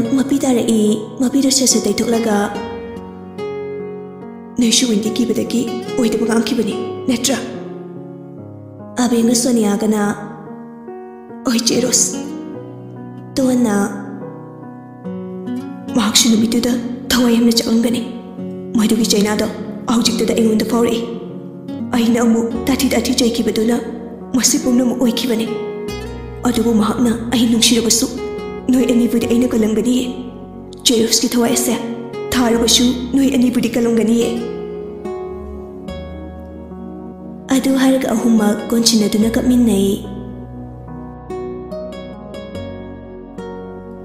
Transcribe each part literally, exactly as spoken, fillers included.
ꯃꯄꯤ ꯇꯥꯔꯛꯏ꯫ ꯃꯄꯤꯗꯣ ꯁꯠ ꯁꯠ ꯇꯩꯊꯣꯛꯂꯒ, "ꯅꯣꯏꯁꯨ ꯋꯤꯟꯗꯤ ꯀꯤꯕꯗꯒꯤ ꯑꯣꯏꯗꯕ ꯉꯥꯡꯈꯤꯕꯅꯤ, ꯅꯠꯇ꯭ꯔꯥ?" ꯑꯕꯦꯝꯒ ꯁꯣꯅꯤꯌꯥꯒꯅ, "ꯑꯣꯏ ꯆꯦ ꯔꯣꯁ, ꯇꯣꯟꯅ ꯃꯍꯥꯛꯁꯨ ꯅꯨꯃꯤꯠꯇꯨꯗ ꯊꯋꯥꯏ ꯌꯥꯝꯅ ꯆꯥꯛꯂꯝꯒꯅꯤ꯫ ꯃꯗꯨꯒꯤ ꯆꯩꯅꯥꯗꯣ ꯍꯧꯖꯤꯛꯇꯗ ꯑꯩꯉꯣꯟꯗ ꯐꯥꯎꯔꯛꯏ꯫ ꯑꯩꯅ ꯑꯃꯨꯛ ꯇꯥꯊꯤ ꯇꯥꯊꯤ ꯆꯩꯈꯤꯕꯗꯨꯅ ꯃꯁꯤ ꯄꯨꯝꯅꯃꯛ ꯑꯣꯏꯈꯤꯕꯅꯤ꯫ ꯑꯗꯨꯕꯨ ꯃꯍꯥꯛꯅ ꯑꯩ ꯅꯨꯡꯁꯤꯔꯕꯁꯨ ꯅꯣꯏ ꯑꯅꯤꯕꯨꯗꯤ ꯑꯩꯅ ꯀꯜꯂꯝꯒꯅꯤꯌꯦ꯫ ꯆꯦ ꯔꯣꯁꯀꯤ ꯊꯋꯥꯏ ꯑꯁꯦ ꯊꯥꯔꯕꯁꯨ ꯅꯣꯏ ꯑꯅꯤꯕꯨꯗꯤ ꯀꯜꯂꯝꯒꯅꯤꯌꯦ꯫" ꯑꯗꯨ ꯍꯥꯏꯔꯒ ꯑꯍꯨꯝꯃꯛ ꯀꯣꯟꯁꯤꯟꯅꯗꯨꯅ ꯀꯞꯃꯤꯟꯅꯩ꯫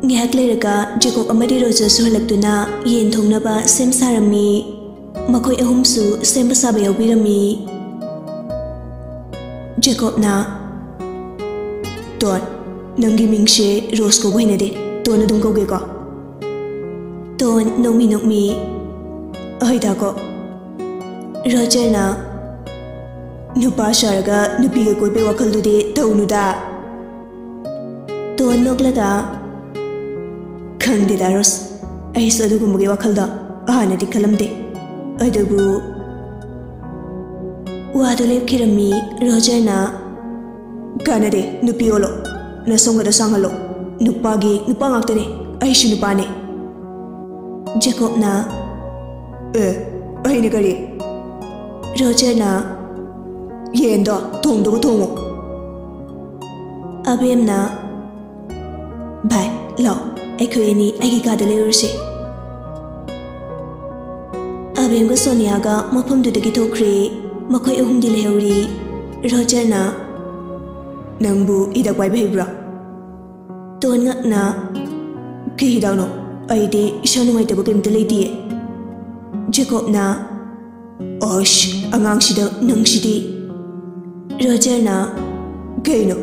ꯉꯥꯏꯍꯥꯛ ꯂꯩꯔꯒ ꯖꯦꯀꯣꯕ ꯑꯃꯗꯤ ꯔꯣꯖꯔꯁꯨ ꯍꯜꯂꯛꯇꯨꯅ ꯌꯦꯟ ꯊꯣꯡꯅꯕ ꯁꯦꯝ ꯁꯥꯔꯝꯃꯤ꯫ ꯃꯈꯣꯏ ꯑꯍꯨꯝꯁꯨ ꯁꯦꯝꯕ ꯁꯥꯕ ꯌꯥꯎꯕꯤꯔꯝꯃꯤ꯫ ꯖꯦꯀꯣꯕꯅ, "ꯇꯣꯟ, ꯅꯪꯒꯤ ꯃꯤꯡꯁꯦ ꯔꯣꯁ ꯀꯧꯕ ꯍꯩꯅꯗꯦ, ꯇꯣꯟ ꯑꯗꯨꯝ ꯀꯧꯒꯦꯀꯣ?" ꯇꯣꯟ ꯅꯣꯛꯃꯤ ꯅꯣꯛꯃꯤ, "ꯑꯍꯣꯏ ꯇꯥꯀꯣ꯫" ꯔꯣꯖꯔꯅ, "ꯅꯨꯄꯥ ꯁꯥꯔꯒ ꯅꯨꯄꯤꯒ ꯀꯣꯏꯕꯩ ꯋꯥꯈꯜꯗꯨꯗꯤ ꯇꯧꯅꯨꯗ꯫" ꯇꯣꯟ ꯅꯣꯛꯂꯒ, "ꯈꯪꯗꯦꯗ ꯔꯣꯁ, ꯑꯩꯁꯨ ꯑꯗꯨꯒꯨꯝꯕꯒꯤ ꯋꯥꯈꯜꯗꯣ ꯍꯥꯟꯅꯗꯤ ꯈꯜꯂꯝꯗꯦ꯫ ꯑꯗꯨꯕꯨ꯫" ꯋꯥꯗꯨ ꯂꯦꯞꯈꯤꯔꯝꯃꯤ꯫ ꯔꯣꯖꯔꯅ, "ꯀꯥꯟꯅꯗꯦ, ꯅꯨꯄꯤ ꯑꯣꯜꯂꯣ, ꯅꯁꯣꯝꯒꯗꯣ ꯁꯥꯡꯍꯜꯂꯣ꯫ ꯅꯨꯄꯥꯒꯤ ꯅꯨꯄꯥ ꯉꯥꯛꯇꯅꯦ, ꯑꯩꯁꯨ ꯅꯨꯄꯥꯅꯦ꯫" ꯖꯦꯀꯣꯕꯅ, "ꯑꯦ, ꯑꯩꯅ ꯀꯔꯤ?" ꯔꯣꯖꯔꯅ, "ꯌꯦꯟꯗꯣ ꯊꯣꯡꯗꯨꯕꯨ ꯊꯣꯡꯉꯨ꯫" ꯑꯕꯦꯝꯅ, "ꯚꯥꯏ, ꯂꯥꯛꯑꯣ, ꯑꯩꯈꯣꯏ ꯑꯅꯤ ꯑꯩꯒꯤ ꯀꯥꯗ ꯂꯩꯔꯨꯔꯁꯤ꯫" ꯑꯕꯦꯝꯒ ꯁꯣꯅꯤꯌꯥꯒ ꯃꯐꯝꯗꯨꯗꯒꯤ ꯊꯣꯛꯈ꯭ꯔꯦ꯫ ꯃꯈꯣꯏ ꯑꯍꯨꯝꯗꯤ ꯂꯩꯍꯧꯔꯤ꯫ ꯔꯣꯖꯔꯅ, "ꯅꯪꯕꯨ ꯍꯤꯗꯥꯛ ꯄꯥꯏꯕ ꯍꯩꯕ꯭ꯔꯥ?" ꯇꯣꯟ ꯉꯛꯅ, "ꯀꯩ ꯍꯤꯗꯥꯛꯅꯣ? ꯑꯩꯗꯤ ꯏꯁꯥ ꯅꯨꯡꯉꯥꯏꯇꯕ ꯀꯔꯤꯝꯇ ꯂꯩꯇꯤꯌꯦ꯫" ꯖꯦꯀꯣꯕꯅ, "ꯑꯁ, ꯑꯉꯥꯡꯁꯤꯗ ꯅꯪꯁꯤꯗꯤ꯫" ꯔꯣꯖꯔꯅ, "ꯀꯩꯅꯣ,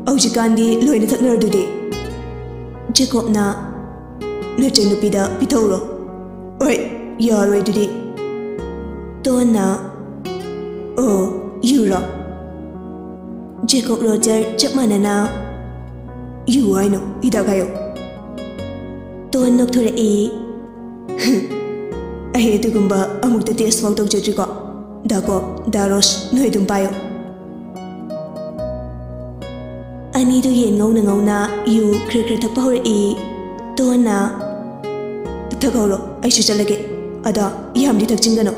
ꯍꯧꯖꯤꯛꯀꯥꯟꯗꯤ ꯂꯣꯏꯅ ꯊꯛꯅꯔꯗꯨꯗꯤ?" ꯖꯦꯀꯣꯕꯅ, "ꯅꯆꯟꯅꯨꯄꯤꯗ ꯄꯤꯊꯧꯔꯣ꯫" "ꯑꯣꯏ, ꯌꯥꯔꯣꯏ ꯑꯗꯨꯗꯤ꯫" ꯇꯣꯟꯅ, "ꯑꯣ, ꯌꯨꯔꯣ?" ꯖꯦꯀꯣꯕ ꯔꯣꯖꯔ ꯆꯞ ꯃꯥꯟꯅꯅ, "ꯌꯨ ꯍꯥꯏꯅꯣ, ꯍꯤꯗꯥꯛ ꯍꯥꯏꯌꯣ?" ꯇꯣꯟ ꯅꯣꯛꯊꯣꯔꯛꯏ꯫ ꯑꯩ ꯑꯗꯨꯒꯨꯝꯕ ꯑꯃꯨꯛꯇ ꯇꯦꯁ ꯐꯥꯎ ꯇꯧꯖꯗ꯭ꯔꯤꯀꯣ꯫ ꯗꯥꯀꯣ, ꯗꯥ ꯔꯣꯁ, ꯅꯣꯏ ꯑꯗꯨꯝ ꯄꯥꯏꯌꯨ꯫ ꯑꯅꯤꯗꯨ ꯌꯦꯟ ꯉꯧꯅ ꯉꯧꯅ ꯌꯨ ꯈꯔ ꯈꯔ ꯊꯛꯄ ꯍꯧꯔꯛꯏ꯫ ꯇꯣꯟꯅ, "ꯊꯛꯍꯧꯔꯣ, ꯑꯩꯁꯨ ꯆꯠꯂꯒꯦ꯫ ꯑꯗꯣ ꯌꯥꯝꯗꯤ ꯊꯛꯆꯤꯟꯒꯅꯨ꯫"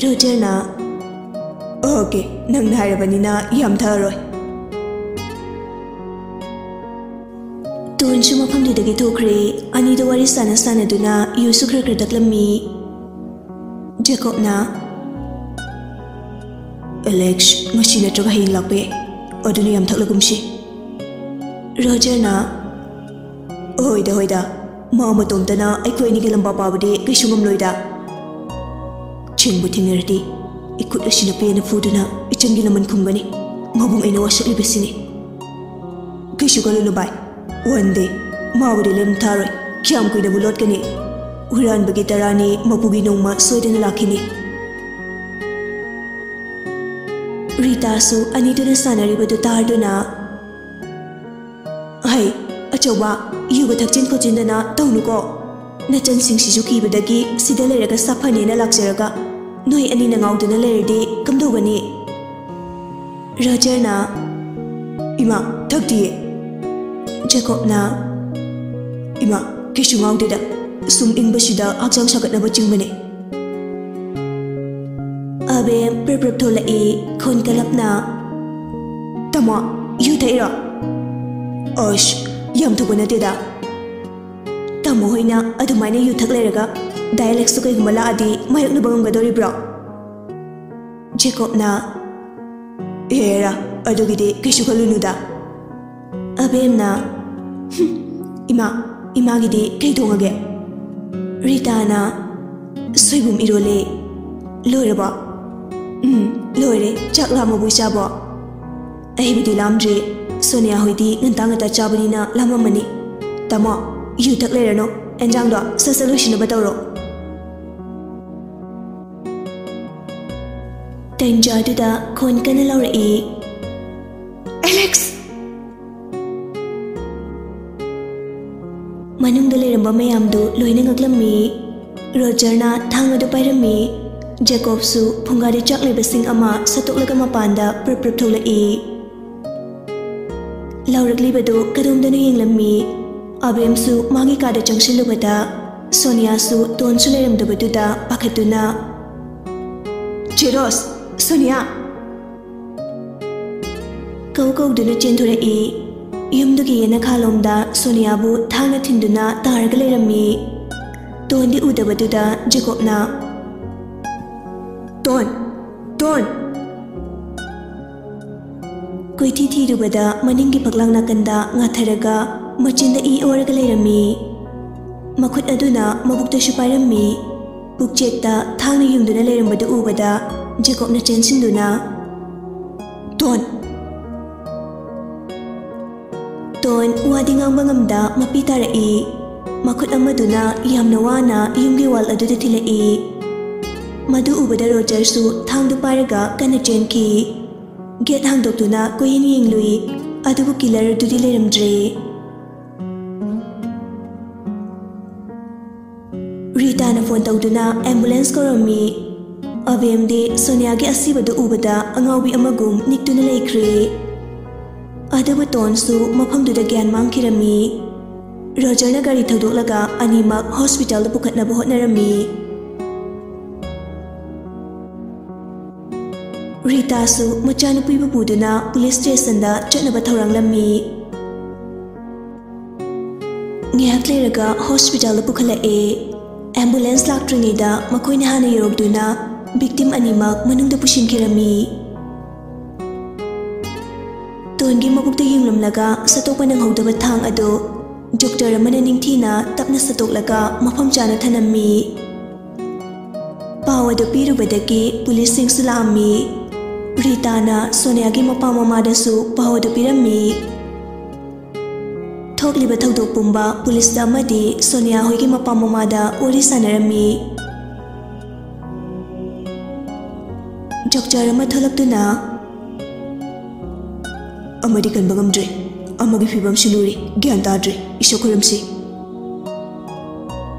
ꯔꯣꯖꯔꯅ, "ꯑꯣꯀꯦ, ꯅꯪꯅ ꯍꯥꯏꯔꯕꯅꯤꯅ ꯌꯥꯝ ꯊꯛꯑꯔꯣꯏ꯫" ꯇꯣꯟꯁꯨ ꯃꯐꯝꯗꯨꯗꯒꯤ ꯊꯣꯛꯈ꯭ꯔꯦ꯫ ꯑꯅꯤꯗꯣ ꯋꯥꯔꯤ ꯁꯥꯟꯅ ꯁꯥꯟꯅꯗꯨꯅ ꯌꯨꯁꯨ ꯈꯔ ꯈꯔ ꯊꯛꯂꯝꯃꯤ꯫ ꯖꯦꯀꯣꯕꯅ, "ꯑꯦꯂꯦꯛꯁ ꯉꯁꯤ ꯅꯠꯇ꯭ꯔꯒ ꯍꯌꯦꯡ ꯂꯥꯛꯄ ꯌꯥꯏ, ꯑꯗꯨꯅ ꯌꯥꯝ ꯊꯛꯂꯒꯨꯝꯁꯤ꯫" ꯔꯣꯖꯔꯅ, "ꯍꯣꯏꯗ, ꯍꯣꯏꯗ, ꯃꯥ ꯃꯇꯣꯝꯇꯅ ꯑꯩꯈꯣꯏ ꯑꯅꯤꯒꯤ ꯂꯝꯕꯥ ꯄꯥꯕꯗꯤ ꯀꯩꯁꯨ ꯉꯝꯂꯣꯏꯗ꯫ ꯊꯦꯡꯕꯨ ꯊꯦꯡꯅꯔꯗꯤ ꯏꯈꯨꯠ ꯑꯁꯤꯅ ꯄꯦꯟꯅ ꯐꯨꯗꯨꯅ ꯏꯆꯟꯒꯤ ꯂꯃꯟ ꯈꯨꯝꯒꯅꯤ꯫ ꯃꯕꯨꯡ ꯑꯩꯅ ꯋꯥꯁꯛꯂꯤꯕꯁꯤꯅꯤ꯫ ꯀꯩꯁꯨ ꯈꯜꯂꯨꯅꯨ ꯚꯥꯏ, ꯋꯥꯟ ꯗꯦ ꯃꯥꯕꯨꯗꯤ ꯂꯦꯝ ꯊꯥꯔꯣꯏ꯫ ꯀꯌꯥꯝ ꯀꯨꯏꯅꯕꯨ ꯂꯣꯠꯀꯅꯤ? ꯍꯨꯔꯥꯟꯕꯒꯤ ꯇꯔꯥꯅꯤ ꯃꯄꯨꯒꯤ ꯅꯣꯡꯃ ꯁꯣꯏꯗꯅ ꯂꯥꯛꯈꯤꯅꯤ꯫" ꯔꯤꯇꯥꯁꯨ ꯑꯅꯤꯗꯨꯅ ꯁꯥꯟꯅꯔꯤꯕꯗꯨ ꯇꯥꯗꯨꯅ, "ꯍꯩ, ꯑꯆꯧꯕ, ꯌꯨꯒ ꯊꯛꯆꯤꯟ ꯈꯣꯠꯆꯤꯟꯗꯅ ꯇꯧꯅꯨꯀꯣ꯫ ꯅꯆꯟꯁꯤꯡꯁꯤꯁꯨ ꯀꯤꯕꯗꯒꯤ ꯁꯤꯗ ꯂꯩꯔꯒ ꯁꯥꯐꯅꯦꯅ ꯂꯥꯛꯆꯔꯒ ꯅꯣꯏ ꯑꯅꯤꯅ ꯉꯥꯎꯗꯨꯅ ꯂꯩꯔꯗꯤ ꯀꯝꯗꯧꯒꯅꯤ?" ꯔꯣꯖꯔꯅ, "ꯏꯃꯥ, ꯊꯛꯇꯤꯌꯦ꯫" ꯖꯦꯀꯣꯕꯅ, "ꯏꯃꯥ, ꯀꯩꯁꯨ ꯉꯥꯎꯗꯦꯗ, ꯁꯨꯝ ꯏꯪꯕꯁꯤꯗ ꯍꯛꯆꯥꯡ ꯁꯥꯒꯠꯅꯕ ꯆꯤꯡꯕꯅꯦ꯫" ꯑꯕꯦꯝ ꯄ꯭ꯔꯞ ꯄ꯭ꯔꯞ ꯊꯣꯛꯂꯛꯏ꯫ ꯈꯣꯟ ꯀꯜꯂꯞꯅ, "ꯇꯥꯃꯣ, ꯌꯨ ꯊꯛꯏꯔꯣ?" "ꯑꯁ, ꯌꯥꯝ ꯊꯛꯄ ꯅꯠꯇꯦꯗ꯫" "ꯇꯥꯃꯣ ꯍꯣꯏꯅ ꯑꯗꯨꯃꯥꯏꯅ ꯌꯨ ꯊꯛ ꯂꯩꯔꯒ ꯗꯥꯏꯂꯦꯛꯁꯇꯨ ꯀꯩꯒꯨꯝꯕ ꯂꯥꯛꯑꯗꯤ ꯃꯥꯌꯣꯛꯅꯕ ꯉꯝꯒꯗꯧꯔꯤꯕ꯭ꯔꯣ?" ꯖꯦꯀꯣꯕꯅ, "ꯑꯦꯔꯥ, ꯑꯗꯨꯒꯤꯗꯤ ꯀꯩꯁꯨ ꯈꯜꯂꯨꯅꯨꯗ꯫" ꯑꯕꯦꯝꯅ, "ꯍꯨꯝ, ꯏꯃꯥ, ꯏꯃꯥꯒꯤꯗꯤ ꯀꯩ ꯊꯣꯡꯉꯒꯦ?" ꯔꯤꯇꯥꯅ, "ꯁꯣꯏꯕꯨꯝ ꯏꯔꯣꯜꯂꯦ꯫ ꯂꯣꯏꯔꯕꯣ?" "ꯎꯝ, ꯂꯣꯏꯔꯦ꯫ ꯆꯥꯛ ꯂꯥꯝꯃꯕꯣ ꯏꯆꯥꯕꯣ?" "ꯑꯩꯕꯨꯗꯤ ꯂꯥꯝꯗ꯭ꯔꯤ꯫ ꯁꯣꯅꯤꯌꯥ ꯍꯣꯏꯗꯤ ꯉꯟꯇꯥ ꯉꯟꯇꯥ ꯆꯥꯕꯅꯤꯅ ꯂꯥꯝꯃꯝꯃꯅꯤ꯫ ꯇꯥꯃꯣ, ꯌꯨ ꯊꯛ ꯂꯩꯔꯅꯨ꯫ ꯑꯦꯟꯖꯥꯡꯗꯣ ꯁꯠ ꯁꯠ ꯂꯣꯏꯁꯤꯟꯅꯕ ꯇꯧꯔꯣ꯫" ꯇꯟꯖꯥꯗꯨꯗ ꯈꯣꯟ ꯀꯟꯅ ꯂꯥꯎꯔꯛꯏ, "ꯑꯦꯂꯦꯛꯁ!" ꯃꯅꯨꯡꯗ ꯂꯩꯔꯝꯕ ꯃꯌꯥꯝꯗꯨ ꯂꯣꯏꯅ ꯉꯛꯂꯝꯃꯤ꯫ ꯔꯣꯖꯔꯅ ꯊꯥꯡ ꯑꯗꯨ ꯄꯥꯏꯔꯝꯃꯤ꯫ ꯖꯦꯀꯣꯕꯁꯨ ꯐꯨꯡꯒꯥꯗ ꯆꯥꯛ ꯂꯩꯕꯁꯤꯡ ꯑꯃ ꯁꯠꯇꯣꯛꯂꯒ ꯃꯄꯥꯟꯗ ꯄ꯭ꯔꯞ ꯄ꯭ꯔꯞ ꯊꯣꯛꯂꯛꯏ꯫ ꯂꯥꯎꯔꯛꯂꯤꯕꯗꯨ ꯀꯗꯣꯝꯗꯅꯣ ꯌꯦꯡꯂꯝꯃꯤ꯫ ꯑꯕꯦꯝꯁꯨ ꯃꯥꯒꯤ ꯀꯥꯗ ꯆꯪꯁꯤꯜꯂꯨꯕꯗ ꯁꯣꯅꯤꯌꯥꯁꯨ ꯇꯣꯟꯁꯨ ꯂꯩꯔꯝꯗꯕꯗꯨꯗ ꯄꯥꯈꯠꯇꯨꯅ, "ꯆꯦ ꯔꯣꯁ, ꯁꯣꯅꯤꯌꯥ!" ꯀꯧ ꯀꯧꯗꯨꯅ ꯆꯦꯟꯊꯣꯔꯛꯏ꯫ ꯌꯨꯝꯗꯨꯒꯤ ꯌꯦꯅꯈꯥꯂꯣꯝꯗ ꯁꯣꯅꯤꯌꯥꯕꯨ ꯊꯥꯡꯅ ꯊꯤꯟꯗꯨꯅ ꯇꯥꯔꯒ ꯂꯩꯔꯝꯃꯤ꯫ ꯇꯣꯟꯗꯤ ꯎꯗꯕꯗꯨꯗ ꯖꯦꯀꯣꯕꯅ, "ꯇꯣꯟ! ꯇꯣꯟ!" ꯀꯣꯏꯊꯤ ꯊꯤꯔꯨꯕꯗ ꯃꯅꯤꯡꯒꯤ ꯐꯛꯂꯥꯡ ꯅꯥꯀꯟꯗ ꯉꯥꯊꯔꯒ ꯃꯆꯤꯟꯗ ꯏ ꯑꯣꯔꯒ ꯂꯩꯔꯝꯃꯤ꯫ ꯃꯈꯨꯠ ꯑꯗꯨꯅ ꯃꯕꯨꯛꯇꯁꯨ ꯄꯥꯏꯔꯝꯃꯤ꯫ ꯄꯨꯛꯆꯦꯛꯇ ꯊꯥꯡꯅ ꯌꯨꯡꯗꯨꯅ ꯂꯩꯔꯝꯕꯗꯨ ꯎꯕꯗ ꯖꯦꯀꯣꯕꯅ ꯆꯦꯟꯁꯤꯟꯗꯨꯅ, "ꯇꯣꯟ!" ꯇꯣꯟ ꯋꯥꯗꯤ ꯉꯥꯡꯕ ꯉꯝꯗ ꯃꯄꯤ ꯇꯥꯔꯛꯏ꯫ ꯃꯈꯨꯠ ꯑꯃꯗꯨꯅ ꯌꯥꯝꯅ ꯋꯥꯅ ꯌꯨꯝꯒꯤ ꯋꯥꯜ ꯑꯗꯨꯗ ꯊꯤꯜꯂꯛꯏ꯫ ꯃꯗꯨ ꯎꯕꯗ ꯔꯣꯖꯔꯁꯨ ꯊꯥꯡꯗꯨ ꯄꯥꯏꯔꯒ ꯀꯟꯅ ꯆꯦꯟꯈꯤ꯫ ꯒꯦꯠ ꯍꯥꯡꯗꯣꯛꯇꯨꯅ ꯀꯣꯏꯌꯦꯡ ꯌꯦꯡꯂꯨꯏ, ꯑꯗꯨꯕꯨ ꯀꯤꯂꯔ ꯑꯗꯨꯗꯤ ꯂꯩꯔꯝꯗ꯭ꯔꯦ꯫ ꯔꯤꯇꯥꯅ ꯐꯣꯟ ꯇꯧꯗꯨꯅ ꯑꯦꯝꯕꯨꯂꯦꯟꯁ ꯀꯧꯔꯝꯃꯤ꯫ ꯑꯕꯦꯝꯗꯤ ꯁꯣꯅꯤꯌꯥꯒꯤ ꯑꯁꯤꯕꯗꯨ ꯎꯕꯗ ꯑꯉꯥꯎꯕꯤ ꯑꯃꯒꯨꯝ ꯅꯤꯛꯇꯨꯅ ꯂꯩꯈ꯭ꯔꯦ꯫ ꯑꯗꯨꯕꯨ ꯇꯣꯟꯁꯨ ꯃꯐꯝꯗꯨꯗ ꯒ꯭ꯌꯥꯟ ꯃꯥꯡꯈꯤꯔꯝꯃꯤ꯫ ꯔꯣꯖꯔꯅ ꯒꯥꯔꯤ ꯊꯧꯗꯣꯛꯂꯒ ꯑꯅꯤꯃꯛ ꯍꯣꯁꯄꯤꯇꯥꯜꯗ ꯄꯨꯈꯠꯅꯕ ꯍꯣꯠꯅꯔꯝꯃꯤ꯫ ꯔꯤꯇꯥꯁꯨ ꯃꯆꯥꯅꯨꯄꯤꯕꯨ ꯄꯨꯗꯨꯅ ꯄꯨꯂꯤꯁ ꯁ꯭ꯇꯦꯁꯟꯗ ꯆꯠꯅꯕ ꯊꯧꯔꯥꯡꯂꯝꯃꯤ꯫ ꯉꯥꯏꯍꯥꯛ ꯂꯩꯔꯒ ꯍꯣꯁꯄꯤꯇꯥꯜꯗ ꯄꯨꯈꯠꯂꯛꯑꯦ꯫ ꯑꯦꯝꯕꯨꯂꯦꯟꯁ ꯂꯥꯛꯇ꯭ꯔꯤꯉꯩꯗ ꯃꯈꯣꯏꯅ ꯍꯥꯟꯅ ꯌꯧꯔꯛꯇꯨꯅ ꯚꯤꯛꯇꯤꯝ ꯑꯅꯤꯃꯛ ꯃꯅꯨꯡꯗ ꯄꯨꯁꯤꯟꯈꯤꯔꯝꯃꯤ꯫ ꯇꯣꯟꯒꯤ ꯃꯕꯨꯛꯇ ꯌꯨꯡꯂꯝꯂꯒ ꯁꯠꯇꯣꯛꯄ ꯅꯪꯍꯧꯗꯕ ꯊꯥꯡ ꯑꯗꯨ ꯗꯣꯛꯇꯔ ꯑꯃꯅ ꯅꯤꯡꯊꯤꯅ ꯇꯞꯅ ꯁꯠꯇꯣꯛꯂꯒ ꯃꯐꯝ ꯆꯥꯅ ꯊꯅꯝꯃꯤ꯫ ꯄꯥꯎ ꯑꯗꯨ ꯄꯤꯔꯨꯕꯗꯒꯤ ꯄꯨꯂꯤꯁꯁꯤꯡꯁꯨ ꯂꯥꯛꯑꯝꯃꯤ꯫ ꯔꯤꯇꯥꯅ ꯁꯣꯅꯤꯌꯥꯒꯤ ꯃꯄꯥ ꯃꯃꯥꯗꯁꯨ ꯄꯥꯎ ꯑꯗꯨ ꯄꯤꯔꯝꯃꯤ꯫ ꯊꯣꯛꯂꯤꯕ ꯊꯧꯗꯣꯛ ꯄꯨꯝꯕ ꯄꯨꯂꯤꯁꯇ ꯑꯃꯗꯤ ꯁꯣꯅꯤꯌꯥ ꯍꯣꯏꯒꯤ ꯃꯄꯥ ꯃꯃꯥꯗ ꯋꯥꯔꯤ ꯁꯥꯟꯅꯔꯝꯃꯤ꯫ ꯗꯣꯛꯇꯔ ꯑꯃ ꯊꯣꯛꯂꯛꯇꯨꯅ, "ꯑꯃꯗꯤ ꯀꯟꯕ ꯉꯝꯗ꯭ꯔꯦ, ꯑꯃꯒꯤ ꯐꯤꯕꯝꯁꯤ ꯂꯨꯔꯤ, ꯒ꯭ꯌꯥꯟ ꯇꯥꯗ꯭ꯔꯦ, ꯏꯁꯣꯔ ꯈꯨꯔꯨꯝꯁꯤ"꯫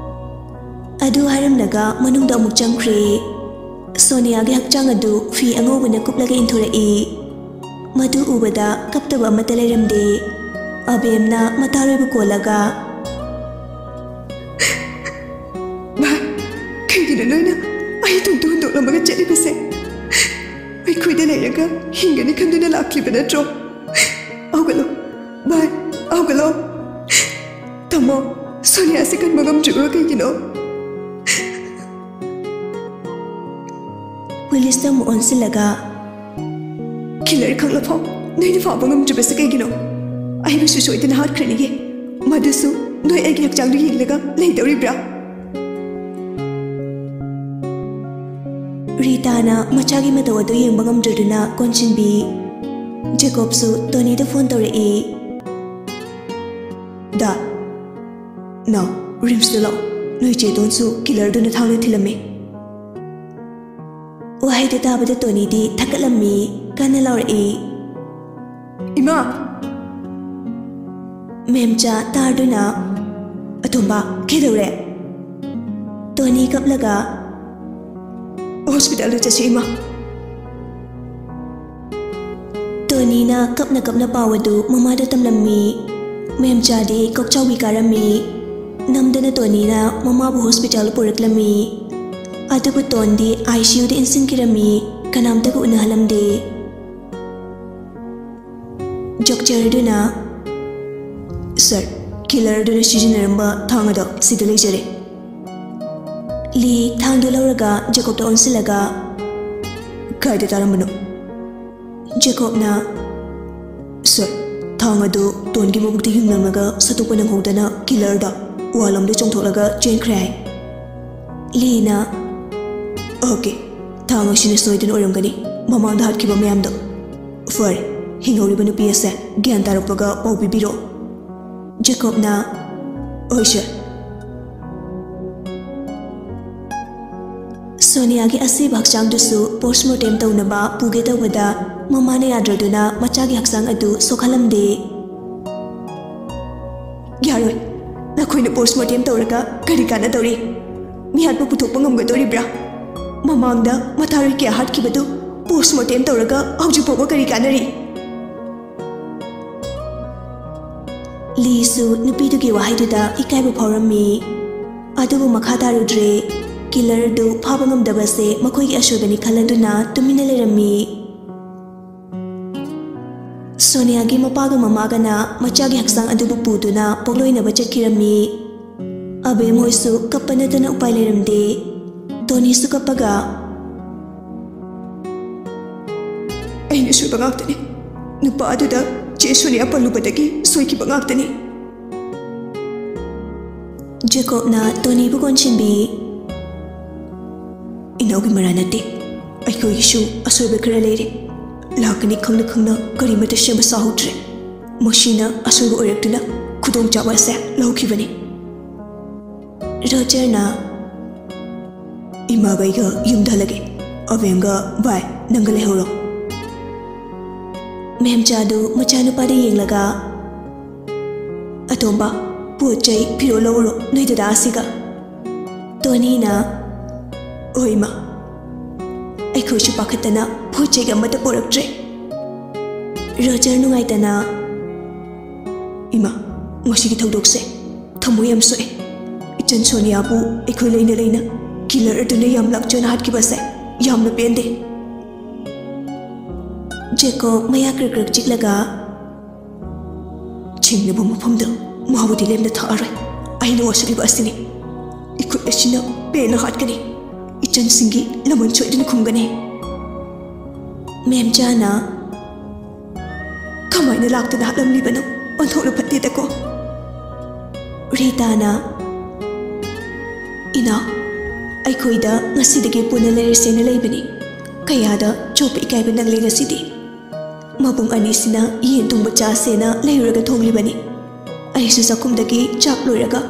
ꯃꯅꯨꯡꯗ ꯑꯃꯨꯛ ꯆꯪꯈ꯭ꯔꯦ꯫ ꯁꯣꯅꯤꯌꯥꯒꯤ ꯍꯛꯆꯥꯡ ꯑꯗꯨ ꯐꯤ ꯑꯉꯧꯕꯅ ꯀꯨꯞꯂꯒ ꯏꯟꯊꯣꯔꯛꯏ꯫ ꯃꯗꯨ ꯎꯕꯗ ꯀꯞꯇꯕ ꯑꯃꯠꯇ ꯂꯩꯔꯝꯗꯦ꯫ ꯑꯕꯦꯝꯅ ꯃꯇꯥꯔꯣꯏꯕ ꯀꯣꯜꯂꯒ, "ꯚꯥꯏ, ꯀꯩꯒꯤꯅꯣ ꯅꯣꯏꯅ ꯑꯩ ꯏꯇꯣꯝꯇ ꯍꯨꯟꯗꯣꯛꯂꯝꯃꯒ ꯆꯠꯂꯤꯕꯁꯦ? ꯑꯩꯈꯣꯏꯗ ꯂꯩꯔꯒ ꯍꯤꯡꯒꯅꯤ ꯈꯟꯗꯨꯅ ꯂꯥꯛꯂꯤꯕ ꯅꯠꯇ꯭ꯔꯣ? ꯍꯧꯒꯠꯂꯣ ꯚꯥꯏ, ꯍꯧꯒꯠꯂꯣ꯫ ꯇꯥꯃꯣ, ꯁꯣꯅꯤꯌꯥꯁꯦ ꯀꯟꯕ ꯉꯝꯗ꯭ꯔꯤꯕ꯭ꯔꯣ ꯀꯩꯒꯤꯅꯣ?" ꯄꯨꯂꯤꯁꯇ ꯑꯃꯨꯛ ꯑꯣꯟꯁꯤꯜꯂꯒ, "ꯀꯤꯂꯔ ꯈꯪꯂꯐꯥꯎ ꯅꯣꯏꯅ ꯐꯥꯕ ꯉꯝꯗ꯭ꯔꯤꯕꯁꯦ ꯀꯩꯒꯤꯅꯣ? ꯑꯩꯕꯨꯁꯨ ꯁꯣꯏꯗꯅ ꯍꯥꯠꯈ꯭ꯔꯅꯤꯌꯦ꯫ ꯃꯗꯨꯁꯨ ꯅꯣꯏ ꯑꯩꯒꯤ ꯍꯛꯆꯥꯡꯗꯨ ꯌꯦꯡꯂꯒ ꯂꯩꯗꯧꯔꯤꯕ꯭ꯔꯥ?" ꯔꯤꯇꯥꯅ ꯃꯆꯥꯒꯤ ꯃꯇꯧ ꯑꯗꯨ ꯌꯦꯡꯕ ꯉꯝꯗ꯭ꯔꯗꯨꯅ ꯀꯣꯟꯁꯤꯟꯕꯤ꯫ ꯖꯦꯀꯣꯕꯁꯨ ꯇꯣꯅꯤꯗ ꯐꯣꯟ ꯇꯧꯔꯛꯏ꯫ "ꯗꯥ, ꯅꯥꯎ, ꯔꯤꯝꯁꯇ ꯂꯥꯛꯑꯣ꯫ ꯅꯣꯏ ꯆꯦ ꯗꯣꯟꯁꯨ ꯀꯤꯂꯔꯗꯨꯅ ꯊꯥꯡꯅ ꯊꯤꯜꯂꯝꯃꯦ꯫" ꯋꯥꯍꯩꯗꯨ ꯇꯥꯕꯗ ꯇꯣꯅꯤꯗꯤ ꯊꯛꯀꯠꯂꯝꯃꯤ, ꯀꯟꯅ ꯂꯥꯎꯔꯛꯏ꯫ "ꯏꯃꯥ!" ꯃꯦꯝꯆꯥ ꯇꯥꯔꯗꯨꯅ, "ꯑꯇꯣꯝꯕ, ꯀꯩꯗꯧꯔꯦ?" ꯇꯣꯅꯤ ꯀꯞꯂꯒ, "ꯍꯣꯁꯄꯤꯇꯥꯜꯗ ꯆꯠꯁꯤ, ꯏꯃꯥ꯫" ꯇꯣꯅꯤꯅ ꯀꯞꯅ ꯀꯞꯅ ꯄꯥꯎ ꯑꯗꯨ ꯃꯃꯥꯗ ꯇꯝꯂꯝꯃꯤ꯫ ꯃꯦꯝꯆꯥꯗꯤ ꯀꯣꯛꯆꯥꯎꯕꯤ ꯀꯥꯔꯝꯃꯤ꯫ ꯅꯝꯗꯅ ꯇꯣꯅꯤꯅ ꯃꯃꯥꯕꯨ ꯍꯣꯁꯄꯤꯇꯥꯜ ꯄꯨꯔꯛꯂꯝꯃꯤ꯫ ꯑꯗꯨꯕꯨ ꯇꯣꯟꯗꯤ ICUꯗ ꯏꯟꯁꯤꯟꯈꯤꯔꯝꯃꯤ꯫ ꯀꯅꯥꯝꯇꯒ ꯎꯅꯍꯜꯂꯝꯗꯦ꯫ ꯗꯣꯛꯇꯔꯗꯨꯅ, "ꯁꯥꯔ, ꯀꯤꯂꯔꯗꯨꯅ ꯁꯤꯖꯤꯟꯅꯔꯝꯕ ꯊꯥꯡ ꯑꯗꯣ ꯁꯤꯗ ꯂꯩꯖꯔꯦ꯫" ꯂꯤ ꯊꯥꯡꯗꯨ ꯂꯧꯔꯒ ꯖꯦꯀꯣꯕꯇ ꯑꯣꯟꯁꯤꯜꯂꯒ, "ꯀꯥꯏꯗ ꯇꯥꯔꯝꯕꯅꯣ?" ꯖꯦꯀꯣꯕꯅ, "ꯁꯥꯔ, ꯊꯥꯡ ꯑꯗꯨ ꯇꯣꯟꯒꯤ ꯃꯕꯨꯛꯇ ꯌꯨꯡꯂꯝꯂꯒ ꯁꯠꯇꯣꯛꯄ ꯅꯪꯍꯧꯗꯅ ꯀꯤꯂꯔꯗ ꯋꯥꯜꯂꯣꯝꯗ ꯆꯣꯡꯊꯣꯛꯂꯒ ꯆꯦꯟꯈ꯭ꯔꯦ ꯍꯥꯏ꯫" ꯂꯤꯅ, "ꯑꯣꯀꯦ, ꯊꯥꯡ ꯑꯁꯤꯅ ꯁꯣꯏꯗꯅ ꯑꯣꯏꯔꯝꯒꯅꯤ, ꯃꯃꯥꯡꯗ ꯍꯥꯠꯈꯤꯕ ꯃꯌꯥꯝꯗꯣ꯫ ꯐꯔꯦ, ꯍꯤꯡꯍꯧꯔꯤꯕ ꯅꯨꯄꯤ ꯑꯁꯦ ꯒ꯭ꯌꯥꯟ ꯇꯥꯔꯛꯄꯒ ꯄꯥꯎ ꯄꯤꯕꯤꯔꯛꯑꯣ꯫" ꯖꯦꯀꯣꯕꯅ, "ꯍꯣꯏ ꯁꯥꯔ꯫" ꯁꯣꯅꯤꯌꯥꯒꯤ ꯑꯁꯤꯕ ꯍꯛꯆꯥꯡꯗꯨꯁꯨ ꯄꯣꯁꯃꯣꯔꯇꯦꯝ ꯇꯧꯅꯕ ꯄꯨꯒꯦ ꯇꯧꯕꯗ ꯃꯃꯥꯅ ꯌꯥꯗ꯭ꯔꯗꯨꯅ ꯃꯆꯥꯒꯤ ꯍꯛꯆꯥꯡ ꯑꯗꯨ ꯁꯣꯛꯍꯜꯂꯝꯗꯦ꯫ "ꯌꯥꯔꯣꯏ, ꯅꯈꯣꯏꯅ ꯄꯣꯁꯃꯣꯔꯇꯦꯝ ꯇꯧꯔꯒ ꯀꯔꯤ ꯀꯥꯟꯅꯗꯧꯔꯤ? ꯃꯤꯍꯥꯠꯄ ꯄꯨꯊꯣꯛꯄ ꯉꯝꯒꯗꯣꯔꯤꯕ꯭ꯔꯥ? ꯃꯃꯥꯡꯗ ꯃꯊꯥꯔꯣꯏ ꯀꯌꯥ ꯍꯥꯠꯈꯤꯕꯗꯨ post mortem ꯇꯧꯔꯒ ꯍꯧꯖꯤꯛ ꯐꯥꯎꯕ ꯀꯔꯤ ꯀꯥꯟꯅꯔꯤ? ꯂꯤꯁꯨ ꯅꯨꯄꯤꯗꯨꯒꯤ ꯋꯥꯍꯩꯗꯨꯗ ꯏꯀꯥꯏꯕ ꯐꯥꯎꯔꯝꯃꯤ꯫ ꯑꯗꯨꯕꯨ ꯃꯈꯥ ꯇꯥꯔꯨꯗ꯭ꯔꯦ꯫ Killer ꯑꯗꯨ ꯐꯥꯕ ꯉꯝꯗꯕꯁꯦ ꯃꯈꯣꯏꯒꯤ ꯑꯁꯣꯏꯕꯅꯤ ꯈꯜꯂꯗꯨꯅ ꯇꯨꯃꯤꯟꯅ ꯂꯩꯔꯝꯃꯤ꯫ ꯁꯣꯅꯤꯌꯥꯒꯤ ꯃꯄꯥꯒ ꯃꯃꯥꯒꯅ ꯃꯆꯥꯒꯤ ꯍꯛꯆꯥꯡ ꯑꯗꯨꯕꯨ ꯄꯨꯗꯨꯅ ꯄꯣꯛꯂꯣꯏꯅꯕ ꯆꯠꯈꯤꯔꯝꯃꯤ꯫ ꯑꯕꯦꯝ ꯍꯣꯏꯁꯨ ꯀꯞꯄ ꯅꯠꯇꯅ ꯎꯄꯥꯏ ꯂꯩꯔꯝꯗꯦ꯫ ꯇꯣꯅꯤꯁꯨ ꯀꯞꯄꯒ, "ꯑꯩꯅ ꯁꯣꯏꯕ ꯉꯥꯛꯇꯅꯤ꯫ ꯅꯨꯄꯥ ꯑꯗꯨꯗ ꯆꯦ ꯁꯣꯅꯤꯌꯥ ꯄꯜꯂꯨꯕꯗꯒꯤ ꯁꯣꯏꯈꯤꯕ ꯉꯥꯛꯇꯅꯤ꯫" ꯖꯦꯀꯣꯕꯅ ꯇꯣꯅꯤꯕꯨ ꯀꯣꯟꯁꯤꯟꯕꯤ, "ꯏꯅꯥꯎꯒꯤ ꯃꯔꯥ ꯅꯠꯇꯦ, ꯑꯩꯈꯣꯏꯒꯤꯁꯨ ꯑꯁꯣꯏꯕ ꯈꯔ ꯂꯩꯔꯦ꯫ ꯂꯥꯛꯀꯅꯤ ꯈꯪꯅ ꯈꯪꯅ ꯀꯔꯤꯃꯠꯇ ꯁꯦꯝꯕ ꯁꯥꯍꯧꯗ꯭ꯔꯦ꯫ ꯃꯁꯤꯅ ꯑꯁꯣꯏꯕ ꯑꯣꯏꯔꯛꯇꯨꯅ ꯈꯨꯗꯣꯡꯆꯥꯕ ꯑꯁꯦ ꯂꯧꯈꯤꯕꯅꯤ꯫" ꯔꯣꯖꯔꯅ, "ꯏꯃꯥꯒ ꯑꯩꯒ ꯌꯨꯝꯗ ꯍꯜꯂꯒꯦ꯫ ꯑꯕꯦꯝꯒ ꯚꯥꯏ, ꯅꯪꯒ ꯂꯩꯍꯧꯔꯣ꯫" ꯃꯦꯝꯆꯥꯗꯨ ꯃꯆꯥꯅꯨꯄꯥꯗ ꯌꯦꯡꯂꯒ, "ꯑꯇꯣꯝꯕ, ꯄꯣꯠ ꯆꯩ ꯐꯤꯔꯣꯜ ꯂꯧꯔꯣ ꯅꯣꯏ ꯗꯗꯥ ꯑꯁꯤꯒ꯫" ꯇꯣꯅꯤꯅ, "ꯍꯣꯏ ꯏꯃꯥ, ꯑꯩꯈꯣꯏꯁꯨ ꯄꯥꯈꯠꯇꯅ ꯄꯣꯠ ꯆꯩꯒ ꯑꯃꯠꯇ ꯄꯣꯔꯛꯇ꯭ꯔꯦ꯫" ꯔꯣꯖꯔ ꯅꯨꯡꯉꯥꯏꯇꯅ, "ꯏꯃꯥ, ꯉꯁꯤꯒꯤ ꯊꯧꯗꯣꯛꯁꯦ ꯊꯃꯣꯏ ꯌꯥꯝ ꯁꯣꯛꯑꯦ꯫ ꯏꯆꯟ ꯁꯣꯅꯤꯌꯥꯕꯨ ꯑꯩꯈꯣꯏ ꯂꯩꯅ ꯂꯩꯅ killer ꯑꯗꯨꯅ ꯌꯥꯝ ꯂꯥꯛꯆꯅ ꯍꯥꯠꯈꯤꯕꯁꯦ ꯌꯥꯝꯅ ꯄꯦꯟꯗꯦ꯫" ꯖꯦꯀꯣꯕ ꯃꯌꯥ ꯀ꯭ꯔꯛ ꯀ꯭ꯔꯛ ꯆꯤꯛꯂꯒ, "ꯆꯤꯡꯅꯕ ꯃꯐꯝꯗ ꯃꯥꯕꯨꯗꯤ ꯂꯦꯝꯅ ꯊꯛꯑꯔꯣꯏ꯫ ꯑꯩꯅ ꯋꯥꯁꯛꯂꯤꯕ ꯑꯁꯤꯅꯤ꯫ ꯏꯈꯨꯠ ꯑꯁꯤꯅ ꯄꯦꯟꯅ ꯍꯥꯠꯀꯅꯤ꯫ ꯏꯆꯟꯁꯤꯡꯒꯤ ꯂꯃꯟ ꯁꯣꯏꯗꯅ ꯈꯨꯝꯒꯅꯤ꯫" ꯃꯦꯝꯆꯥꯅ, "ꯀꯃꯥꯏꯅ ꯂꯥꯛꯇꯅ ꯍꯥꯠꯂꯝꯂꯤꯕꯅꯣ? ꯑꯣꯟꯊꯣꯛꯅ ꯐꯠꯇꯦꯗꯀꯣ꯫" ꯔꯤꯇꯥꯅ, "ꯏꯅꯥꯎ, ꯑꯩꯈꯣꯏꯗ ꯉꯁꯤꯗꯒꯤ ꯄꯨꯟꯅ ꯂꯩꯔꯁꯦꯅ ꯂꯩꯕꯅꯤ꯫ ꯀꯌꯥꯗ ꯆꯣꯞꯄ ꯏꯀꯥꯏꯕ ꯅꯪꯂꯦ ꯉꯁꯤꯗꯤ꯫ ꯃꯕꯨꯡ ꯑꯅꯤꯁꯤꯅ ꯌꯦꯟ ꯊꯣꯡꯕ ꯆꯥꯁꯦꯅ ꯂꯩꯔꯨꯔꯒ ꯊꯣꯡꯂꯤꯕꯅꯤ꯫ ꯑꯩꯁꯨ ꯆꯥꯛꯈꯨꯝꯗꯒꯤ ꯆꯥꯛ ꯂꯣꯏꯔꯒ